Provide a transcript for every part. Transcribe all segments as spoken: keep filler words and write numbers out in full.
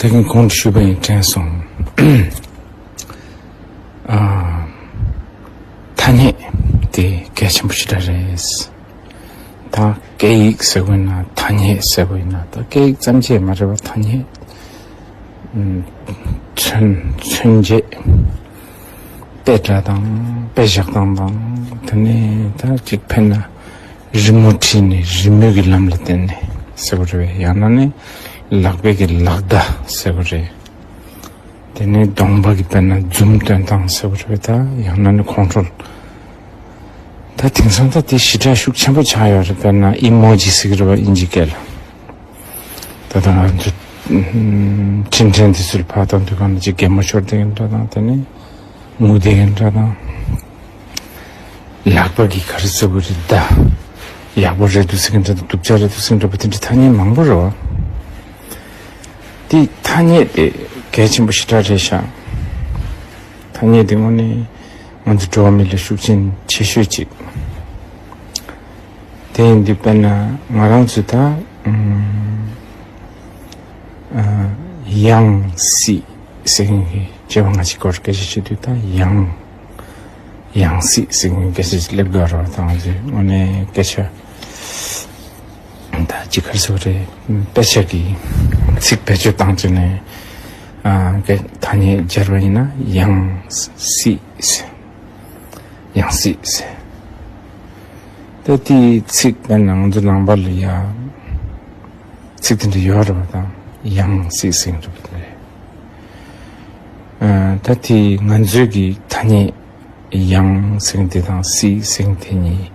ད་གིན་གོང་དུ་ཞུས་པ་ཡིན་དྲན་སོང་། ཨ། ཐ་སྙད་དེ་གལ་ཆེན་པོ་ཞེ་དྲག་རེད། ད་སྐད་ཡིག་ཟེར་བ་ཡིན་ན་ཐ་སྙད་ཟེར་བ་ཡིན་ན་ད་སྐད་ཡིག་ཙམ་ཅིག་མ་རེད་པ། ཐ་སྙད། ཨུམ། མཚོན་མཚོན་བྱེད། དཔེ་འདྲ་དང་དཔེ་བཞག་སྟངས་དང་དེ་ནས་ད་ཅིག་ཕན་ན་རི་མོ་བྲིས་ནས་རི་མོའི་གི་ལམ་ལ་བརྟེན་ནས་ཟེར་བ་རེད་པས། ཡང་ན་ནི་ལག་པའི་གི་ལག་བརྡ་ཟེར་བ་རེད། དེ་ནས་གདོང་པ་གི་དཔེར་ན་འཛུམ་སྟོན་སྟངས་ཟེར་བ་རེད་པས། ད་ཡང་ན་ནི་ཁོང་ཁྲོ། ད་དེང་སང་ད་དེ་ཞེ་དྲག་ཤུགས་ཆེན་པོ་ཆགས་ཡོད་རེད། དཔེར་ན་ཨི་མོ་ཇི་ཟེར་གི་རེད་པ། ཨིན་ཇི་སྐད་ལ། ད་ལྟ་ང་ཚོ་འཕྲིན་ཕྲན་དེ་ཚོ་ལ་ཕར་བཏང་དུས་གང་ན་ཅིག་གད་མོ་ཤོར་བསྡད་མཁན་འདྲ་དང་། དེ་ནས་ངུ་བསྡད་མཁན་འདྲ་དང་། ལག་པ་གི་ག་རེ་ཟེར་དགོས་རེད། ད་ཡག་པོ་རེད་འདུག་ཟེར་མཁན་འདྲ་དང་། སྡུག་ཅག་རེད་འདུག་ཟེར་མཁན་འདྲ་པོ་དེ་འདྲ་ཐ་སྙད་མང་པོ་རེད་པ། དེ་ཐ་སྙད་དེ་གལ་ཆེན་པོ་ཞེ་དྲག་རེད་ཤག། ཐ་སྙད་དེ་དངོས་གནས་ང་ཚོ་འགྲོ་བ་མི་ལ་ཤུགས་རྐྱེན་ཆེ་ཤོས་ཅིག། དེ་ཡིན་དུས་དཔེར་ན་ང་རང་ཚོ་ད་ཨུམ། ཨ། ཡང་སྲིད་ཟེར་མཁན་གྱི་སྐྱེ་བ་སྔ་ཕྱི་སྐོར་སྐད་ཆ་བཤད་དུས་ད་ཡང་ཡང་སྲིད་ཟེར་མཁན་གྱི་སྐད་ཆ་ཅིག་སླེབས་དགོས་རེད་པ། ད་ང་ཚོས་དངོས་གནས་སྐད་ཆ་ད་ཅིག་ག་རེ་ཟེར་དགོས་རེད། དཔེ་ཆ་གི་ཚིག་བེད་སྤྱོད་བཏང་བྱས་ནས། ཨ། སྐད་ཐ་སྙད་སྦྱར་བ་ཡིན་ན་ཡང་སྲིད་ཟེར། ཡང་སྲིད་ཟེར། ད་དེའི་ཚིག་དཔེར་ན་ང་ཚོ་ནང་པ་ལ་ཡ་ཚིག་དེ་འདྲ་ཡོད་རེད་པ། ད་ཡང་སྲིད་ཟེར་གྱི་འདུག་པ་དེ་རེད། ཨ། ད་དེ་ང་ཚོའི་གི་ཐ་སྙད་ཡང་ཟེར་མཁན་དེ་དང་སྲིད་ཟེར་མཁན་དེ་གཉིས།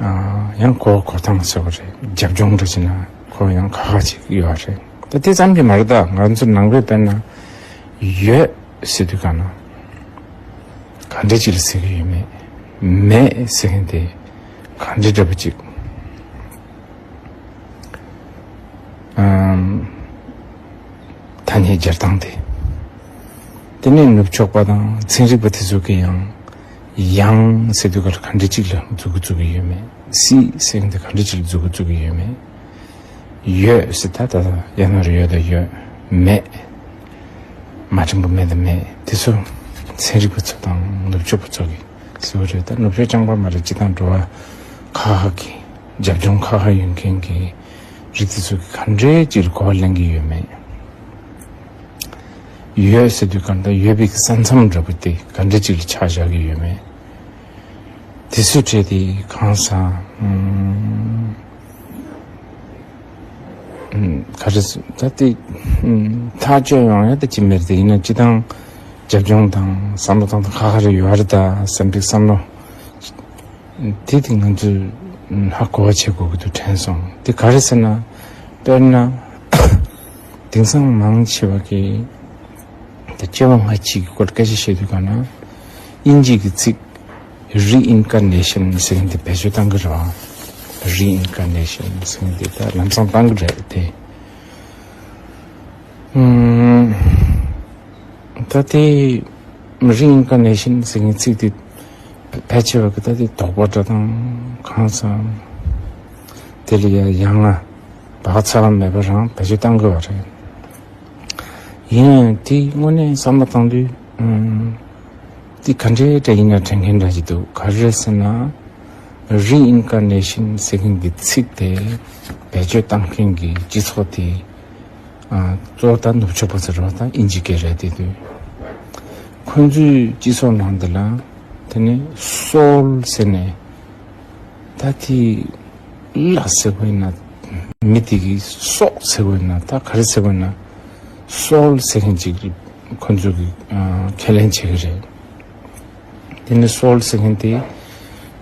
ཨ། ཡང་གོ་གོ་སྟངས་ཟེར་བ་རེད། རྒྱབ་ལྗོངས་འདྲ་བྱས་ན་ཁོ་ཡང་ཁག་ཁག་ཅིག་ཡོད་རེད། ད་དེ་ཙམ་གྱིས་མ་རེད། ད་ང་ཚོ་ནང་པའི་དཔེར་ན་ཡོད་ཟེར་དུས་གང་ན་ག་འདྲ་ཅིག་ལ་ཟེར་གྱི་ཡོད་མེད། མེད་ཟེར་མཁན་དེ་ག་འདྲ་འདྲ་པོ་ཅིག། ཨམ། ཐ་སྙད་སྦྱར་སྟངས་དེ། དེ་ནས་ནུབ་ཕྱོགས་པ་དང་ཚན་རིག་པ་དེ་ཚོ་གིས་ཡང་ཡང་ཟེར་དུས་ག་ལ་ག་འདྲ་ཅིག་ལ་འཛུགས་ཀྱི་འཛུགས་ཀྱི་ཡོད་མེད། སྲིད་ཟེར་མཁན་དེ་ག་འདྲ་ཅིག་ལ་འཛུགས་ཀྱི་འཛུགས་ཀྱི་ཡོད་མེད། ཡོད་ཟེར་ད་ད་ཡ་ན་རོ་ཡོད་དང་ཡོད། མེད། མ་ཕྲན་བུ་མེད་དང་མེད། དེ་ཚོ་ཚན་རིག་པ་ཚོ་དང་ནུབ་ཕྱོགས་པ་ཚོ་གིས་ཟེར་བ་རེད། ད་ནུབ་ཕྱོགས་རྐྱང་པ་མ་རེད། སྤྱིར་བཏང་འགྲོ་བ་ཁག་ཁག་གི་རྒྱབ་ལྗོངས་ཁག་ཁག་ཡོད་མཁན་གྱི་རིགས་དེ་ཚོ་གིས་ག་འདྲའི་ཅིག་ལ་གོ་བ་ལེན་གྱི་ཡོད་མེད། ཡོད་ཟེར་དུས་གང་ལྟར་ཡོད་པའི་ས་མཚམས་འདྲ་པོ་དེ་ག་འདྲ་ཅིག་ལ་ཆ་བཞག་གི་ཡོད་མེད། དེ་ཚོའི་གྲས་དེ་གང་ཟག་ཨུམ། ཨུམ། ག་རེ་ཟེར་ད་དེ། ཨུམ། ཐག་གཅོད་ཡོང་ཡ་ད་ཅི་མེད་དེ། ཡིན་ན་སྤྱིར་བཏང་རྒྱབ་ལྗོངས་དང་བསམ་བློ་བཏང་སྟངས་ཁག་ཁག་རེ་ཡོད་རེད་ད་བསམ་པའི་བསམ་བློ་དེ་དེ་ང་ཚོས་ཧ་གོ་བ་བྱེད་དགོས་ཀྱི་འདུག་དྲན་སོང་། དེ་ག་རེ་ཟེར་ན། དཔེར་ན་དེང་སང་མང་ཆེ་བ་གིས་ད་སྐྱེ་བ་སྔ་ཕྱི་གི་སྐོར་སྐད་ཆ་བཤད་དུས་གང་ན་དབྱིན་ཇི་གི་ཚིག་རི་ཨིན་ཀར་ནེ་ཤན་ཟེར་མཁན་དེ་བེད་སྤྱོད་བཏང་གི་རེད་པ། རི་ཨིན་ཀར་ནེ་ཤན་ཟེར་མཁན་དེ་ད་ལམ་སང་བཏང་གི་རེད་དེ། ཨུམ། ད་དེ་རི་ཨིན་ཀར་ནེ་ཤན་ཟེར་མཁན་ཚིག་དེ་ཕལ་ཆེ་བ་གི་ད་དེ་དོགས་པ་འདྲ་དང་གང་ཟག་དེ་ལ་ཡ་ཡང་ང་བག་ཚ་བ་མེད་པ་རང་བེད་སྤྱོད་བཏང་དགོས་པ་རེད། ཡིན་ཡང་དེ་དངོས་གནས་བསམ་བློ་བཏང་དུས། ཨུམ། དེ་ག་འདྲའི་འདྲ་ཡིན་ན་དྲན་མཁན་འདྲ་ཞིག་འདུག། ག་རེ་ཟེར་ན། རི་ཨིན་ཀར་ནེ་ཤན་ཟེར་མཁན་གྱི་ཚིག་དེ་བེད་སྤྱོད་བཏང་མཁན་གྱི་སྤྱི་ཚོགས་དེ། ཨ། གཙོ་བོ་ད་ནུབ་ཕྱོགས་པ་ཚོ་རེད་པ། ད་དབྱིན་ཇི་སྐད་རེད་དེ་དུས། ཁོང་ཚོའི་སྤྱི་ཚོགས་ནང་དེ་ལ་དེ་ནས་སོལ་ཟེར་ནས། ད་དེ་ལ་ཟེར་བ་ཡིན་ན། མི་དེ་གི་སྲོག་ཟེར་བ་ཡིན་ན། ད་ག་རེ་ཟེར་བ་ཡིན་ན། སོལ་ཟེར་མཁན་ཅིག་ཁོང་ཚོ་གིས་ཨ་ཁས་ལེན་བྱེད་ཀྱི་རེད། དེ་ནས་སོལ་ཟེར་མཁན་དེ་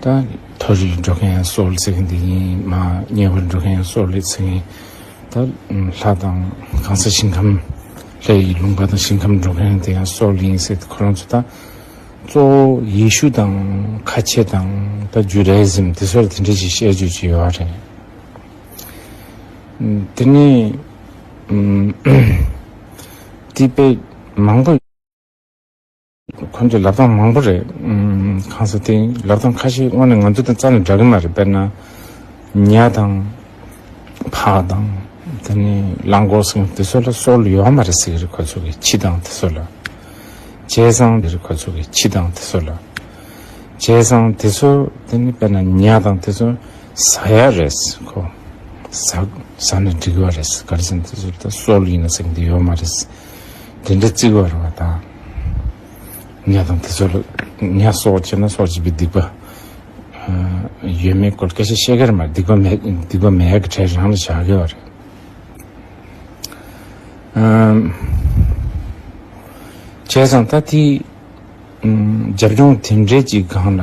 ད་མཐོ་རིས་འགྲོ་མཁན་ཡང་སོལ་ཟེར་མཁན་དེ་ཡིན། མར་ཉེ་བར་འགྲོ་མཁན་ཡང་སོལ་ཟེར་མཁན། ད་ལྷ་དང་གང་ཟག་ཞིང་ཁམས། ལྷ་ཡི་ལུང་པ་དང་ཞིང་ཁམས་འགྲོ་མཁན་དེ་ཡང་སོལ་ཡིན་ཟེར་ཏེ། ཁོ་རང་ཚོ་ད་གཙོ་བོ་ཡེ་ཤུ་དང་ཁ་ཆེ་དང་ད་ཇུ་ཌ་ཡི་ཛིམ་དེ་ཚོ་ལ་དེ་འདྲ་ཞིག་བཤད་རྒྱུ་ཅིག་ཡོད་རེད། དེ་ནས་ཨུམ། དེ་དཔེ་མང་པོ། ཁོང་ཚོས་ལབ་སྟངས་མང་པོ་རེད། ཨུམ། གང་ཟག་དེ་ལབ་སྟངས་ཁ་ཤས་དངོས་གནས་ང་ཚོ་དང་རྩ་ནས་འདྲ་གི་མ་རེད། དཔེར་ན་ཉ་དང་ཕག་དང་ དེ་ནི་གླང་གོག་ཟེར་དེ་ཚོ་ལ་སྲོལ་ཡོད་མ་རེད་ཟེར་གི་རེད། ཁོ་ཚོ་གི་ཁྱི་དང་དེ་ཚོ་ལ། བྱས་ཙང་དེ་རེད། ཁོ་ཚོ་གི་ཁྱི་དང་དེ་ཚོ་ལ། བྱས་ཙང་དེ་ཚོ་དེ་ནི་དཔེར་ན་ཉ་དང་དེ་ཚོ་ཟ་ཡ་རེད། ཁོ་ཟ་ཟ་ན་འགྲིག་པ་རེད། ག་རེ་ཟེར་ན་དེ་ཚོ་ད་སྲོལ་ཡིན་ན་ཟེར་གི་འདི་ཡོད་མ་རེད། དེ་འདྲ་བརྩི་གི་རེད་པ། ད་ཉ་དང་དེ་ཚོ་ལ་ཉ་སྲོག་བཅད་ན་སྲོག་བཅད་པའི་སྡིག་པ་ཡོད་མེད་སྐོར་སྐད་ཆ་བཤད་གི་རེད་མ། སྡིག་པ་མེད། སྡིག་པ་མེད་ཡ་གི་གྲས་རང་ལ་བཞག་གི་ཡོད་རེད། ཨམ། བྱས་ཙང་ད་དེ་ཨམ། རྒྱབ་ལྗོངས་དེ་འདྲའི་ཅིག་སྒང་ལ་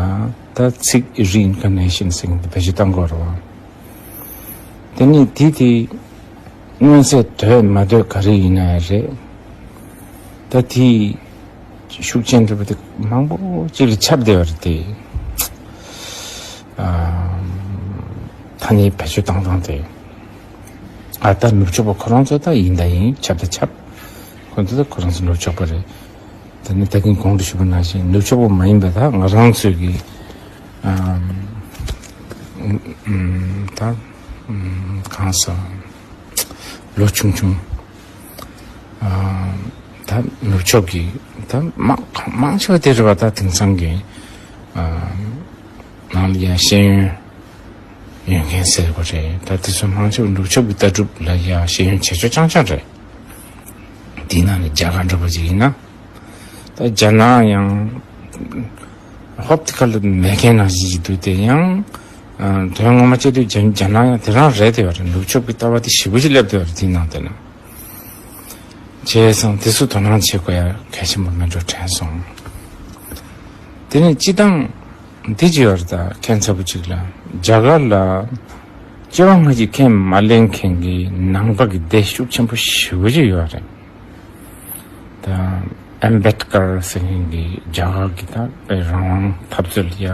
ད་ཚིག་reincarnation་ཟེར་མཁན་དེ་བེད་སྤྱོད་བཏང་གི་ཡོད་རེད་པ། དེ་ནི་དེ་དེ་མངོན་གསལ་འདོད་མ་འདོད་ག་རེ་ཡིན་ན་ཡང་རེད། ད་དེ་ཤུགས་རྐྱེན་འདྲ་པོ་དེ་མང་པོ་ཅིག་ལ་ཁྱབ་བསྡད་པ་རེད་དེ། ཨ། ཐ་སྙད་བེད་སྤྱོད་བཏང་སྟངས་དེ། ཨ། ད་ནུབ་ཕྱོགས་པ་ཁོ་རང་ཚོ་ད་ཡིན་ད་ཡིན། ཁྱབ་ད་ཁྱབ། ཁོ་ཚོ་ད་ཁོ་རང་ཚོ་ནུབ་ཕྱོགས་པ་རེད། དེ་ནི་ད་གིན་གོང་དུ་ཞུས་པ་ནང་བཞིན་ནུབ་ཕྱོགས་པ་མ་ཡིན་པ་ད་ང་རང་ཚོའི་གི། ཨམ། ད་གང་ཟག་ལོ་ཆུང་ཆུང་། ཨ། ད་ནུབ་ཕྱོགས་ཀྱི་ད་མང་མང་ཆེ་བ་དེ་རེད་པ། ད་དེང་སང་གི། ཨ། ནང་ལ་ཡང་ཤེས་ཡོན་ཡོད་མཁན་ཟེར་དགོས་རེད། ད་དེ་ཚོ་མང་ཆེ་བ་ནུབ་ཕྱོགས་ཀྱི་ལྟ་གྲུབ་ལ་ཡང་ཤེས་ཡོན་ཆེ་ཆུང་རྐྱང་རྐྱང་རེད། དེའི་ནང་ནས་རྒྱ་གར་འདྲ་པོ་ཅིག་ཡིན་ན། ད་རྒྱ་ནག་ཡང་ཧོབ་ཏེ་ཁ་ལ་མེད་མཁན་ནང་བཞིན་ཅིག་འདུག་སྟེ། ཡང་དོན་ངོ་མ་བྱས་དུས་རྒྱ་རྒྱ་ནག་ཡང་དེ་རང་རེད་བསྡད་པ་རེད། ནུབ་ཕྱོགས་ཀྱི་ལྟ་བ་དེ་ཞེ་པོ་ཅིག་སླེབས་བསྡད་པ་རེད། དེའི་ནང་དེ་ན། བྱས་ཙང་དེ་ཚོ་དོ་སྣང་བྱེད་དགོས་ཡ་གལ་ཆེན་པོ་མེད་འགྲོ་དྲན་སོང་། དེ་ནས་སྤྱི་བཏང་འདི་ཅི་ཡོད་རེད། ད་ཁྱད་མཚར་པོ་ཅིག་ལ་རྒྱ་གར་ལ་སྐྱེ་བ་སྔ་ཕྱི་ཁས་མ་ལེན་མཁན་གྱི་ནང་པ་གི་སྡེ་ཤུགས་ཆེན་པོ་ཞེ་པོ་ཅིག་ཡོད་རེད། ད་ཨམ་བེད་ཀར་ཟེར་མཁན་གྱི་རྒྱ་གར་གྱི་ད་དཔེ་རང་དབང་འཐབ་རྩོད་ལ་ཡ་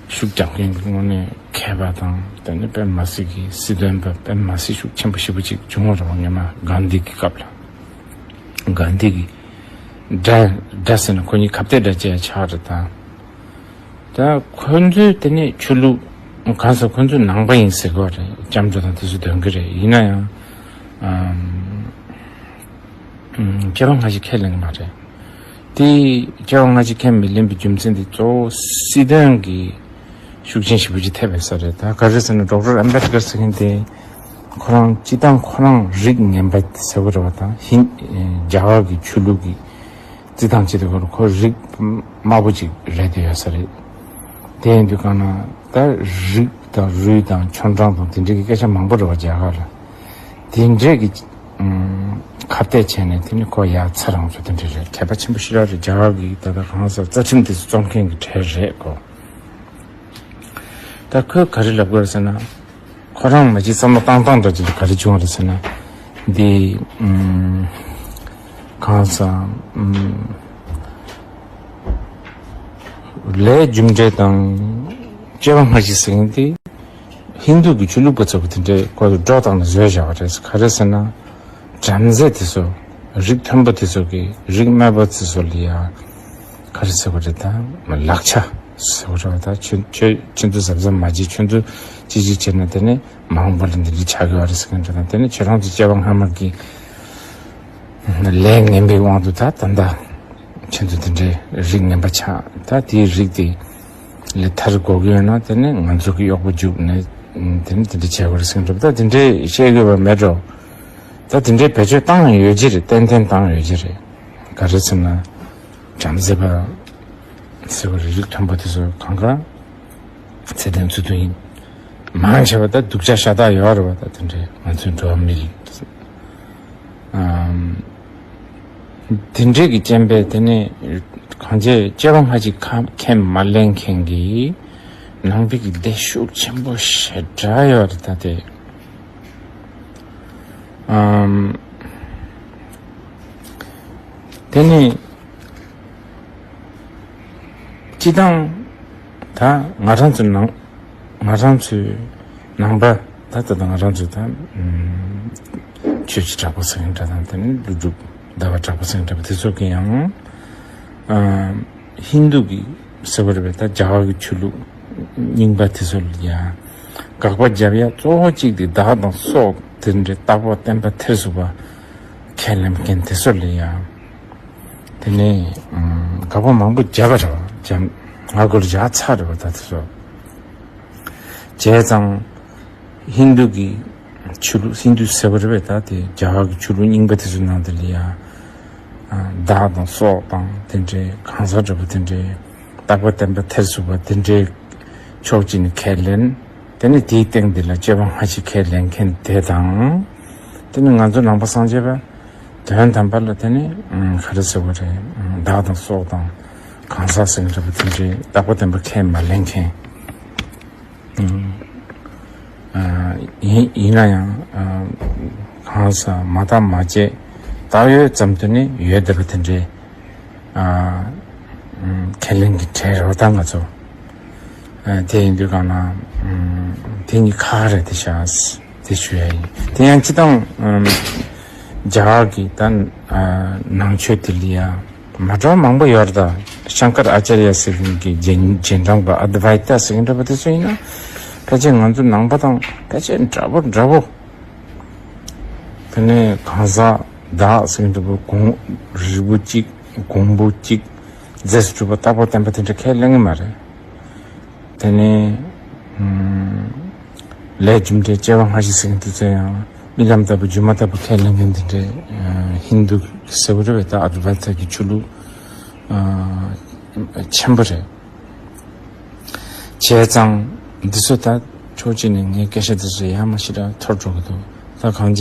ཤུགས་རྒྱག་མཁན་གྱི་དངོས་གནས་མཁས་པ་དང་། དེ་ནས་དཔེ་མ་སྲིད་ཀྱི་སྲིད་དོན་པ་དཔེ་མ་སྲིད་ཤུགས་ཆེན་པོ་ཞེ་པོ་ཅིག་བྱུང་བ་རེད་པ། སྔོན་མ་གྷན་དྷི་གི་སྐབས་ལ། གྷན་དྷི་གི་དགྲ་དགྲ་ཟེར་ན་ཁོ་གཉིས་ཁ་གཏད་འདྲ་བྱས་ཆགས་རེད་ད། ད་ཁོ་ཚོས་དེ་ནས་ཆོས་ལུགས་གང་ཟག་ཁོ་ཚོས་ནང་པ་ཡིན་ཟེར་གི་རེད། ལྕམ་དྲ་དང་དེ་ཚོ་འདོན་གི་རེད། ཡིན་ན་ཡང་ཨམ། ཨམ། སྐྱེ་བ་སྔ་ཕྱི་ཁས་ལེན་གི་མ་རེད། དེ་སྐྱེ་བ་སྔ་ཕྱི་ཁས་མི་ལེན་པའི་རྒྱུ་མཚན་དེ་གཙོ་བོ་སྲིད་དོན་གྱི་ཤུགས་རྐྱེན་ཞེ་པོ་ཅིག་ཐེབས་པའི་ས་རེད། ད་ག་རེ་ཟེར་ན་ཌོག་ཊར་ཨམ་བེད་ཀར་ཟེར་མཁན་དེ་ཁོ་རང་སྤྱི་བཏང་ཁོ་རང་རིགས་ངན་པ་ཟེར་གི་རེད་པ། ད་ཧིན་རྒྱ་གར་གྱི་ཆོས་ལུགས་ཀྱི་རྩིས་སྟངས་བྱེད་དུས་སྐབས་ལ་ཁོ་རིགས་དམའ་པོ་ཅིག་རེད་བསྡད་ཡོད་ས་རེད། དེ་ཡིན་དུས་གང་ན་ད་རིགས་དང་རུས་དང་ཆོ་འབྲང་དང་དེ་འདྲའི་གི་སྐད་ཆ་མང་པོ་རེད་པ་རྒྱ་གར་ལ། དེ་འདྲའི་གི་ཨམ། ཁ་གཏད་བྱས་ནས་དེ་ནི་ཁོ་ཡ་ཚ་རང་ཚོ་དེ་འདྲ་རེད། མཁས་པ་ཆེན་པོ་ཞེ་དྲག་རེད། རྒྱ་གར་གི་ད་ལྟ་གང་ཟག་རྩ་ཁྲིམས་དེ་ཚོ་རྩོམ་མཁན་གི་གྲས་རེད་ཁོ། ད་ཁོས་ག་རེ་ལབ་དགོས་རེད་ཟེར་ན། ཁོ་རང་མ་གཅིག་བསམ་བློ་བཏང་སྟངས་འདྲ་ཅིག་ག་རེ་བྱུང་བ་རེད་ཟེར་ན། འདི་ཨམ། གང་ཟག་ཨམ། ལས་རྒྱུ་འབྲས་དང་སྐྱེ་བ་སྔ་ཕྱི་ཟེར་མཁན་དེ། ཧིན་དུ་གི་ཆོས་ལུགས་པ་ཚོ་གི་དེ་འདྲའི་སྐོར་དུ་སྒྲོ་བཏགས་ནས་བཟོས་བཞག་པ་རེད། ག་རེ་ཟེར་ན། བྲམ་ཟེ་དེ་ཚོ། རིགས་མཐོན་པོ་དེ་ཚོ་གི་རིགས་དམའ་བ་དེ་ཚོ་ལ་ཡ། ག་རེ་ཟེར་དགོས་རེད་ད། ལག་ཆ་ཟེར་དགོས་རེད་ད། ཁྱོད་ཁྱོད་ཁྱོད་ཚོ་གཟབ་གཟབ་མ་བྱེད། ཁྱོད་ཚོ་ཅི་ཅི་བྱས་ན་དེ་ནི་མ་འོངས་པ་ལ་འདི་འདྲ་ཆགས་ཀྱི་ཡོད་རེད་ཟེར་མཁན་རེད་ད། དེ་ནི་ཁྱོད་རང་ཚོ་སྐྱེ་བ་སྔ་མ་གི་ལས་ངན་པའི་དབང་དུ་ད་ད་ལྟ་ཁྱོད་ཚོ་དེ་འདྲའི་རིགས་ངན་པ་ཆགས། ད་དེའི་རིགས་དེ་ལས་ཐར་དགོས་ཀྱི་ཡོད་ན་དེ་ནི་ང་ཚོ་གི་གཡོག་པོ་རྒྱུགས་ནས་དེ་ནི་དེ་འདྲ་བྱེད་དགོས་རེད་ཟེར་གྱི་འདུག་ད་དེ་འདྲའི་བཤད་དགོས་པ་མེད་འགྲོ། ད་དེ་འདྲའི་བེད་སྤྱོད་བཏང་ཡོད་ཀྱི་རེད། ཏན་ཏན་བཏང་ཡོད་ཀྱི་རེད། ག་རེ་ཟེར་ན། བྲམ་ཟེ་པ་ཟེར་བ་རེད། རིགས་མཐོན་པོ་དེ་ཚོ་གང་ག་ཚད་ལྡན་ཚུལ་མཐུན་ཡིན། མང་ཆེ་བ་ད་སྡུག་ཅག་ཤ་སྟག་ཡོད་རེད་པ། ད་དེ་འདྲའི་ང་ཚོའི་འགྲོ་བ་མི་རིགས། ཨམ། དེ་འདྲས་ཀྱི་རྐྱེན་པས་དེ་ནས་གང་བྱས་སྐྱེ་བ་སྔ་ཕྱི་ཁ་ཁས་མ་ལེན་མཁན་གྱི་ནང་པའི་གི་སྡེ་ཤུགས་ཆེན་པོ་ཞེ་དྲག་ཡོད་རེད་ད་དེ། ཨམ། དེ་ནས་སྤྱི་བཏང་ད་ང་རང་ཚོ་ནང་ང་རང་ཚོའི་ནང་པ་ད་ལྟ་ང་རང་ཚོ་ད་ཨམ། ཆོས་ཀྱི་དྲག་པོ་ཟེར་མཁན་འདྲ་དང་། དེ་ནས་ཀླུ་སྒྲུབ་ཟླ་བ་གྲགས་པ་ཟེར་མཁན་འདྲ་པོ་དེ་ཚོ་གི་ཡང་ཨམ། ཧིན་དུ་གི་ཟེར་བ་རེད་པས། ད་རྒྱ་གར་གྱི་ཆོས་ལུགས་རྙིང་པ་དེ་ཚོ་ལ་ཡང་ དགག་པ་རྒྱབ་ཡ་གཙོ་བོ་གཅིག་དེ་བདག་དང་སོགས་དེ་འདྲའི་རྟག་པ་བརྟན་པ་ཐེར་ཟུག་པ་ཁས་ལེན་མཁན་དེ་ཚོ་ལ་ཡ། དེ་ནས་ཨམ་དགག་པ་མང་པོ་བརྒྱབ་པ་རེད་བ། བརྒྱབ་ང་རྒོལ་བརྒྱབ་ཚར་རེད་བ། ད་དེ་ཚོ་བྱས་ཙང་ཧིན་དུ་གི་ཆོས་ལུགས། ཧིན་དུ་ཟེར་བ་རེད་བས། ད་དེ་རྒྱ་གར་གྱི་ཆོས་ལུགས་རྙིང་པ་དེ་ཚོའི་ནང་དེ་ལ་ཡ། ཨ་བདག་དང་སོགས་དང་དེ་འདྲའི་གང་ཟག་འདྲ་པོ་དེ་འདྲའི་རྟག་པ་བརྟན་པ་ཐེར་ཟུག་པ་དེ་འདྲའི་ཕྱོགས་གཅིག་ནས་ཁས་ལེན། དེ་ནས་དེའི་སྟེང་དེ་ལ་སྤྱོད་པ་སྔ་ཕྱི་ཁས་ལེན་མཁན་དེ་དང་། དེ་ནས་ང་ཚོ་ནང་པ་སངས་རྒྱས་པ་དོན་དམ་པ་ལ་དེ་ནས་ཨ་ག་རེ་ཟེར་བ་རེད། ཨ་བདག་དང་སོགས་དང་གང་ཟག་ཟེར་མཁན་འདྲ་པོ་དེ་འདྲའི་རྟག་པ་བརྟན་པ་ཁས་མ་ལེན་མཁན། ཨ་ཡིན་ཡིན་ན་ཡང་ཨ་གང་ཟག་མ་བརྟགས་མ་དཔྱད་བཏགས་ཡོད་ཙམ་དུ་ནི་ཡོད་བསྡད་པ་དེ་འདྲའི་ཨ་ཁས་ལེན་གྱི་གྲས་རེད་བ། ད་ང་ཚོ་ཨ་དེ་ཡིན་དུས་གང་ན་དེ་གཉིས་ཁ་རེད་དེ་ཤག་དེ་ཞུ་ཡ་ཡིན། དེ་ཡང་སྤྱི་བཏང་རྒྱ་གར་གྱི་ད་ནང་ཆོས་དེ་ལ་ཡ། མ་འདྲ་བ་མང་པོ་ཡོད་རེད། ད་ཤང་ཀར་ཨ་ཅར་ཡ་ཟེར་མཁན་གྱི་རྗེས་རྗེས་འབྲང་པ་ཨ་ཏི་བྷའི་ཏ་ཟེར་མཁན་འདྲ་པོ་དེ་ཚོ་ཡིན་ན། ཕལ་ཆེར་ང་ཚོ་ནང་པ་དང་ཕལ་ཆེར་འདྲ་པོ་འདྲ་པོ། དེ་ནས་གང་ཟག་བདག་ཟེར་མཁན་འདྲ་པོ་གོང་རིལ་པོ་གཅིག་གོང་བུ་གཅིག་རྫས་སུ་གྲུབ་པ་རྟག་པ་བརྟན་པ་དེ་འདྲ་ཁས་ལེན་གི་མ་རེད། དེ་ནས་ཨུམ་ལས་རྒྱུ་འབྲས་སྐྱེ་བ་སྔ་ཕྱི་ཟེར་མཁན་དེ་ཚོ་ཡང་རྨི་ལམ་ལྟ་བུ་སྒྱུ་མ་ལྟ་བུ་ཁས་ལེན་མཁན་དེ་འདྲའི་ཨ་ཧིན་དུ་ཟེར་བ་རེད་པས། ད་ཨ་ཏི་བྷའི་ཏ་གི་ཆོས་ལུགས་ཨ་ཆེན་པོ་རེད། བྱས་ཙང་འདི་ཚོ་ད་ཕྱོགས་གཅིག་ནས་ངའི་སྐད་ཆ་དེ་ཚོ་ཡར་མར་ཞེ་དྲག་འཐོར་འགྲོ་གི་འདུག་ད་གང་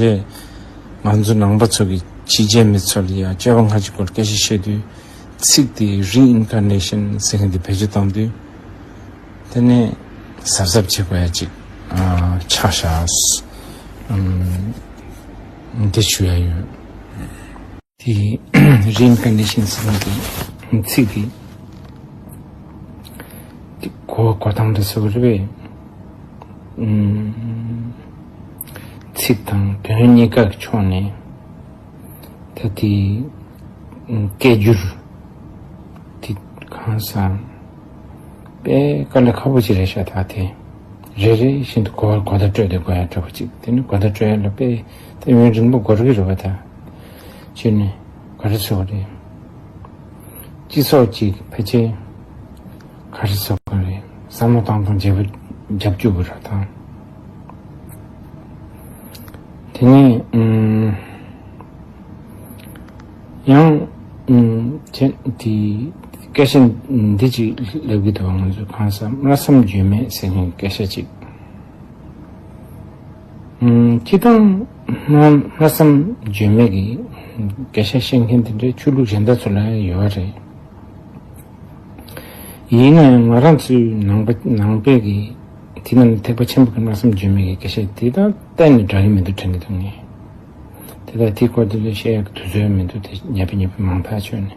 བྱས་ང་ཚོ་ནང་པ་ཚོ་གི་ཕྱི་རྒྱལ་མི་ཚོ་ལ་ཡང་སྤྱོད་པ་སྔ་ཕྱི་སྐོར་སྐད་ཆ་བཤད་དུས། ཚིག་དེ་རི་ཨིན་ཀར་ནེ་ཤན་ཟེར་མཁན་དེ་བེད་སྤྱོད་བཏང་དུས། དེ་ནས་གཟབ་གཟབ་བྱེད་དགོས་ཡ་ཅིག་ཨ་ཆགས་ཤག་ཨམ་འདི་ཞུ་ཡ་ཡོད། དེ་རི་ཨིན་ཀར་ནེ་ཤན་ཟེར་མཁན་དེ་ཚིག་དེ་དེ་གོ་གོ་སྟངས་དེ་ཚོ་རེད་པས། ཨམ་ཚིག་དང་དོན་གཉིས་ཀ་གི་ཕྱོགས་ནས། ད་དེ་སྐད་སྒྱུར་དེ་གང་ཟག་དཔེ་དཀའ་ལས་ཁག་པོ་ཅིག་རེད་ཤག་ད་དེ་རེ་རེ་བཞིན་དུ་གོ་བ་གོ་བརྡ་སྤྲོད་དེ་དགོས་ཡ་འདྲ་པོ་ཅིག་དེ་ནི་གོ་བརྡ་སྤྲོད་ཡ་ལ་དཔེ་ད་ཡུན་རིང་པོ་འགོར་གི་རེད་པ། ད་ཅི་ནས་ག་རེ་ཟེར་བ་རེད། སྤྱི་ཚོགས་ཅིག་ཕལ་ཆེར་ག་རེ་ཟེར་དགོས་རེད། བསམ་བློ་བཏང་སྟངས་བརྗེ་པོ་རྒྱབ་བཅུག་དགོས་རེད་ད། དེ་ནས་ཨུམ་ཡང་ཨུམ་ཁྱེད་དེ་སྐད་ཆ་འདི་ཅིག་ལབ་གི་འདུག་ང་ཚོ་གང་ཟག་སྨྲ་བསམ་བརྗོད་མེད་ཟེར་མཁན་སྐད་ཆ་ཅིག་ཨུམ་སྤྱིར་བཏང་སྨྲ་སྨྲ་བསམ་བརྗོད་མེད་ཀྱི་སྐད་ཆ་བཤད་མཁན་དེ་འདྲའི་ཆོས་ལུགས་གཞན་དག་ཚོ་ལ་ཡོད་རེད། ཡིན་ན་ཡང་ང་རང་ཚོའི་ནང་པ་ནང་པའི་གི་དེ་ནང་ཐེག་པ་ཆེན་པོ་གི་སྨྲ་བསམ་བརྗོད་མེད་ཀྱི་སྐད་ཆ་དེ་དང་གཏན་ནས་འདྲ་གི་མི་འདུག་དྲན་གི་འདུག་ངས། དེ་དག་དེའི་སྐོར་དེ་ལ་བཤད་ཡག་གི་དུས་ཚོད་མི་འདུག་དེ་ཉབ་པ་ཉབ་པ་མང་ཐག་ཆོད་ནས།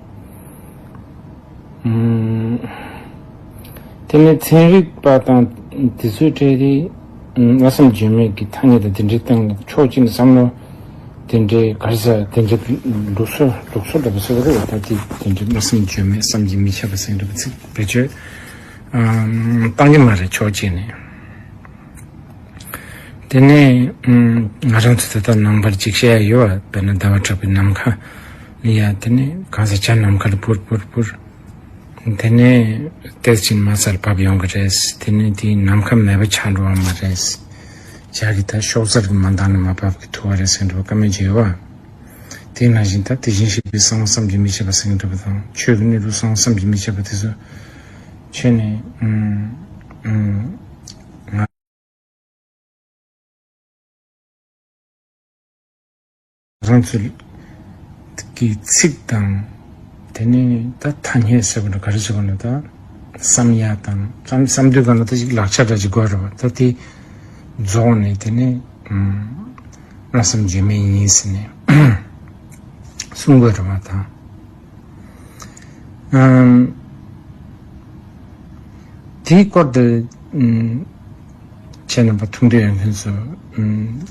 ཨུམ། དེ་ནས་ཚན་རིག་པ་དང་དེ་ཚོའི་གྲས་དེ་ཨུམ་སྨྲ་བསམ་བརྗོད་མེད་ཀྱི་ཐ་སྙད་དང་དེ་འདྲའི་སྟེང་ལ་ཕྱོགས་གཅིག་ནས་བསམ་བློ་དེ་འདྲའི་ག་རེ་ཟེར་དེ་འདྲའི་ལུགས་སྲོལ་ལུགས་སྲོལ་འདྲ་པོ་ཟེར་བ་རེད་བ། ད་དེ་དེ་འདྲའི་སྨྲ་བསམ་བརྗོད་མེད་བསམ་གྱིས་མི་ཁྱབ་པ་ཟེར་འདྲ་པོ་ཚིག་བེད་སྤྱོད་ཨུམ་བཏང་གི་མ་རེད་ཕྱོགས་གཅིག་ནས། དེ་ནས་ཨུམ་ང་རང་ཚོ་ད་ལྟ་ནང་པར་ཅིག་བཤད་ཡ་ཡོད་བ། དཔེར་ན་ཟླ་བ་གྲགས་པའི་ནམ་མཁའ་ལ་ཡ་དེ་ནས་གང་ཟག་བྱ་ནམ་མཁའ་ལ་འཕུར་འཕུར་འཕུར། དེ་ནས་ཏོག་ཙམ་མ་ཚད་བབས་ཡོང་གི་རེད། དེ་ནས་དེའི་ནམ་མཁའ་མེད་པ་ཆགས་འགྲོ་བ་མ་རེད། བྱ་གི་ད་གཤོག་རྩལ་གྱི་མ་འདང་ནས་མ་བབས་ཀྱི་ཐུབ་པ་རེད་ཟེར་འདྲ་པོ་བཀའ་མོལ་བྱས་ཡོད་བ། དེ་ནང་བཞིན་ད་དེ་བཞིན་གཤེགས་པའི་གསང་བ་བསམ་གྱིས་མི་ཁྱབ་པ་ཟེར་འདྲ་པོ་དང་ཆོས་ཀྱི་གནས་ལུགས་གསང་བ་བསམ་གྱིས་མི་ཁྱབ་པ་དེ་ཚོ་ཁྱོན་ནས་ཨུམ་ཨུམ། ང་རང་ཚོ་གི་ཚིག་དང་དེ་ནས་ད་ཐ་སྙད་ཟེར་བ་ན་ག་རེ་ཟེར་བ་ན་ད་བསམ་ཡ་དང་བསམ་བསམ་དུས་གང་ལ་ད་ཅིག་ལག་ཆ་འདྲ་ཅིག་དགོས་རེད་བ། ད་དེ་རྫོགས་ནས་དེ་ནས་སྨྲ་བསམ་བརྗོད་མེད་ཡིན་ཟེར་ནས་གསུང་དགོས་རེད་བ་ད། ཨམ། དེའི་སྐོར་དུ་ཨམ། ཁྱེད་རྣམ་པ་ཐུགས་འདོད་ཡོད་མཁན་ཚོ་ཨམ།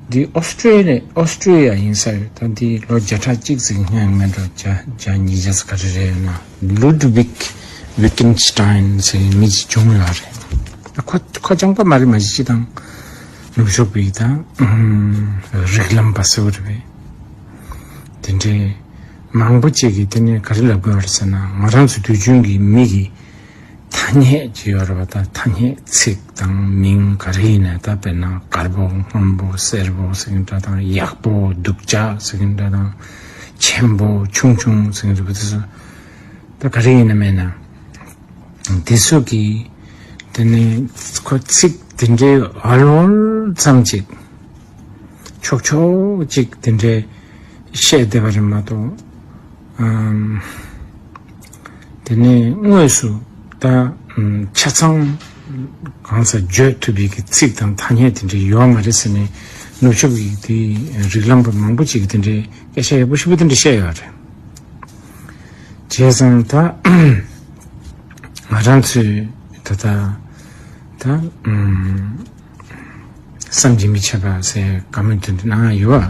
འདི་ཨོ་སི་ཀྲོ་ལི་ཡ་ཨོ་སི་ཀྲོ་ལི་ཡ་ཡིན་ས་ཡོད། ད་འདི་ལོ་བརྒྱ་ཕྲག་གཅིག་ཙམ་སྔོན་མེད་འགྲོ་བརྒྱ་བརྒྱ་ཉིས་བརྒྱ་ཙམ་ག་རེ་རེད་ཡོད་ན་ལུད་ཝིག་ཝིག་ཀེན་སི་ཊའིན་ཟེར་མི་ཅིག་བྱུང་ཡོད་རེད། ད་ཁོ་ཁོ་རྐྱང་པ་མ་རེད། མ་གཞི་སྤྱིར་བཏང་ནུབ་ཕྱོགས་པའི་ད་ཨུམ་རིགས་ལམ་པ་ཟེར་བ་རེད་པས། དེ་འདྲའི་མང་པོ་ཅིག་གིས་དེ་ནས་ག་རེ་ལབ་དགོས་པ་རེད་ཟེར་ན། ང་རང་ཚོ་དུས་རྒྱུན་གྱི་མི་གི་ཐ་སྙད་ཅིག་ཡོད་རེད་པ། ད་ཐ་སྙད་ཚིག་དང་མིང་ག་རེ་ཡིན་ན། ད་དཔེར་ན་དཀར་པོ་སྔོན་པོ་སེར་པོ་ཟེར་མཁན་འདྲ་དང་། ཡག་པོ་སྡུག་ཅག་ཟེར་མཁན་འདྲ་དང་། ཆེན་པོ་ཆུང་ཆུང་ཟེར་མཁན་འདྲ་པོ་དེ་ཚོ་ད་ག་རེ་ཡིན་ན་མེད་ན། དེ་ཚོ་གི་དེ་ནས་ཁོ་ཚིག་དེ་འདྲའི་ཨོལ་ཨོལ་ཙམ་ཅིག་ཆོག་ཆོག་ཅིག་དེ་འདྲའི་བཤད་བསྡད་པ་རེད་མ་གཏོགས། ཨམ། དེ་ནས་དངོས་སུ་ད་ཨམ་ཆ་ཚང་གང་ཟག་བརྗོད་ཐུབ་པའི་གི་ཚིག་དང་ཐ་སྙད་དེ་འདྲ་ཡོད་མ་རེད་ཟེར་ནས། ནུབ་ཕྱོགས་ཀྱི་དེའི་རིགས་ལམ་པ་མང་པོ་ཅིག་གིས་དེ་འདྲའི་སྐད་ཆ་ཡག་པོ་ཞེ་པོ་དེ་འདྲ་བཤད་ཡོད་རེད། བྱས་ཙང་ད་ང་རང་ཚོས་ད་ལྟ་ད་ཨམ། བསམ་གྱིས་མི་ཁྱབ་པ་ཟེར་བཀའ་མོལ་དེ་འདྲ་གནང་ཡ་ཡོད་པ།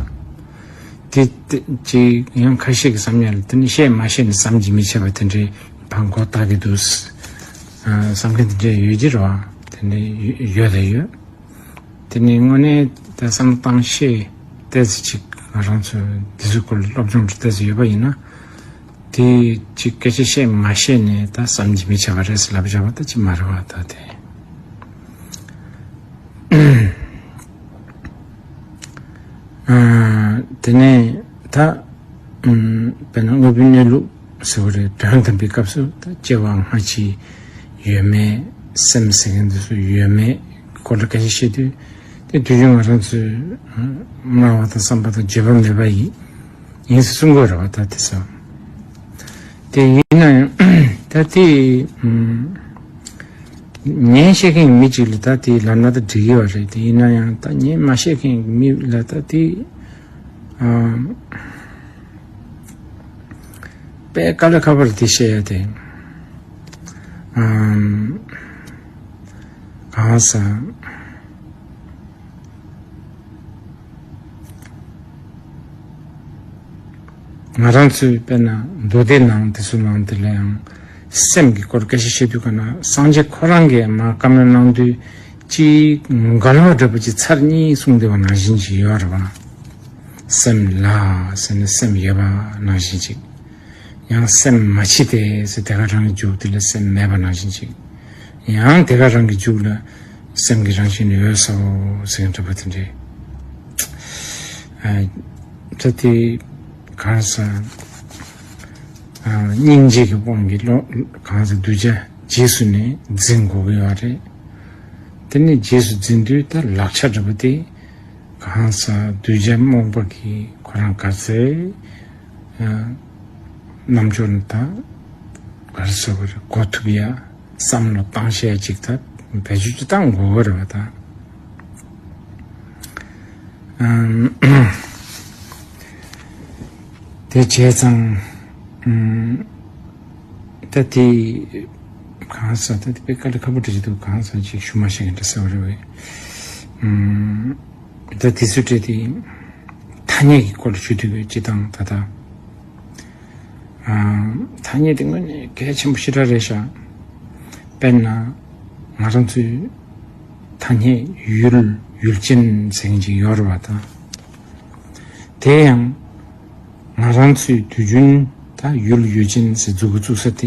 དེ་དེ་ཅིག་ཡང་ཁ་ཤས་ཀྱི་བསམ་ཡ་ལ། དེ་ནི་བཤད་མ་བཤད་ནས་བསམ་གྱིས་མི་ཁྱབ་པ་དེ་འདྲའི་ཕར་མགོ་བཏགས་ཀྱི་འདུག་ཨ། བསམ་མཁན་དེ་འདྲ་ཡོད་ཀྱི་རེད་པ། དེ་འདྲ་ཡོད་དང་ཡོད། དེ་ནི་དངོས་གནས་ད་བསམ་བློ་བཏང་ཤེས་ཏོག་ཙམ་ཅིག་ང་རང་ཚོ་འདི་ཚོའི་སྐོར་ལ་སློབ་སྦྱོང་ཏོག་ཙམ་ཡོད་པ་ཡིན་ན། དེ་ཅིག་སྐད་ཆ་བཤད་མ་བཤད་ནས་ད་བསམ་གྱིས་མི་ཁྱབ་པ་རེད་ཟེར་ལབ་བཞག་པ་ད་ཅིག་མ་རེད་པ། ད་དེ། ཨ། དེ་ནས་ད་ཨམ། དཔེར་ན་དངོས་པོའི་གནས་ལུགས་ཟེར་བ་རེད། དོན་དམ་པའི་སྐབས་སུ་ད་སྐྱེ་བ་སྔ་ཕྱི་ཡོད་མེད། སེམས་ཟེར་མཁན་དེ་ཚོ་ཡོད་མེད་སྐོར་ལ་སྐད་ཆ་བཤད་དུས། དེ་དུས་རྒྱུན་ང་རང་ཚོས་ཨ། སྨྲ་བ་དང་བསམ་པ་དང་བརྗོད་པ་མེད་པ་ཡིན། ཡིན་ཟེར་གསུང་གི་ཡོད་རེད་པ། ད་དེ་ཚོ། དེ་ཡིན་ན་ཡང་ད་དེ་ཨམ། ཉན་ཤེས་མཁན་གྱི་མི་གཅིག་ལ་ད་དེ་ལབ་ན་ད་འགྲིག་གི་ཡོད་རེད། དེ་ཡིན་ན་ཡང་ད་ཉན་མ་ཤེས་མཁན་གྱི་མི་ལ་ད་དེ་ཨམ། དཔེ་དཀའ་ལས་ཁག་པོ་རེད་དེ་བཤད་ཡ་དེ། ཨམ། གང་ཟག་ང་རང་ཚོས་དཔེར་ན་མདོ་སྡེ་ནང་དེ་ཚོ་ནང་དེ་ལ་ཡང་སེམས་ཀྱི་སྐོར་སྐད་ཆ་བཤད་དུས་ག་ན། སངས་རྒྱས་ཁོ་རང་གིས་མར་བཀའ་མོལ་གནང་དུས་ཅིག་འགལ་བ་འདྲ་པོ་ཅིག་ཚར་གཉིས་གསུངས་བསྡད་པ་ནང་བཞིན་ཅིག་ཡོད་རེད་པ། སེམས་ལ་ཟེར་ན་སེམས་ཡོད་པ་ནང་བཞིན་ཅིག། ཡང་སེམས་མ་མཆིས་ཏེ་ཟེར། དེ་ག་རང་གི་མཇུག་དེ་ལ་སེམས་མེད་པ་ནང་བཞིན་ཅིག། ཡང་དེ་ག་རང་གི་མཇུག་ལ་སེམས་ཀྱི་རང་བཞིན་ཡོད་སོ་ཟེར་མཁན་འདྲ་པོ་དེ་འདྲའི། ཨ། ད་དེ་གང་ཟག་ཨ། སྙིང་རྗེ་གི་དབང་གིས་བློ་གང་ཟག་གདུལ་བྱ་རྗེས་སུ་ནི་འཛིན་དགོས་ཀྱི་ཡོད་རེད། དེ་ནས་རྗེས་སུ་འཛིན་དུས་ད་ལག་ཆ་འདྲ་པོ་དེ་གང་ཟག་གདུལ་བྱ་རྨོངས་པ་གིས་ཁོ་རང་ག་ཚད་ཨ། རྣམ་འགྱུར་ནི་ད་ག་རེ་ཟེར་དགོས་རེད། གོ་ཐུབ་ཡ་བསམ་བློ་བཏང་ཤེས་ཡ་ཅིག་ད་བེད་སྤྱོད་ཅིག་བཏང་དགོས་ཀྱི་རེད་པ། ད་ཨམ། དེ་བྱས་ཙང་ཨམ། ད་དེ་གང་ཟག་ད་དེ་དཔེ་དཀའ་ལས་ཁག་པོ་འདྲ་ཅིག་འདུག། གང་ཟག་ཅིག་ཞུ་མ་ཤེས་མཁན་འདྲ་ཟེར་བ་རེད་པས། ཨམ། ད་དེ་ཚོའི་གྲས་དེ་ཐ་སྙད་ཀྱི་སྐོར་ལ་ཞུ་དུས་སྤྱིར་བཏང་ད་ལྟ་ཨ། ཐ་སྙད་དེ་དངོས་གནས་གལ་ཆེན་པོ་ཞེ་དྲག་རེད་ཤག། དཔེར་ན་ང་རང་ཚོའི་ཐ་སྙད་ཡུལ་ཡུལ་ཅན་ཟེར་མཁན་ཅིག་ཡོད་རེད་པ། ད་དེ་ཡང་ང་རང་ཚོའི་དུས་རྒྱུན་ད་ཡུལ་ཡུལ་ཅན་ཟེར་མཛུབ་གུ་བཙུགས་ས་དེ།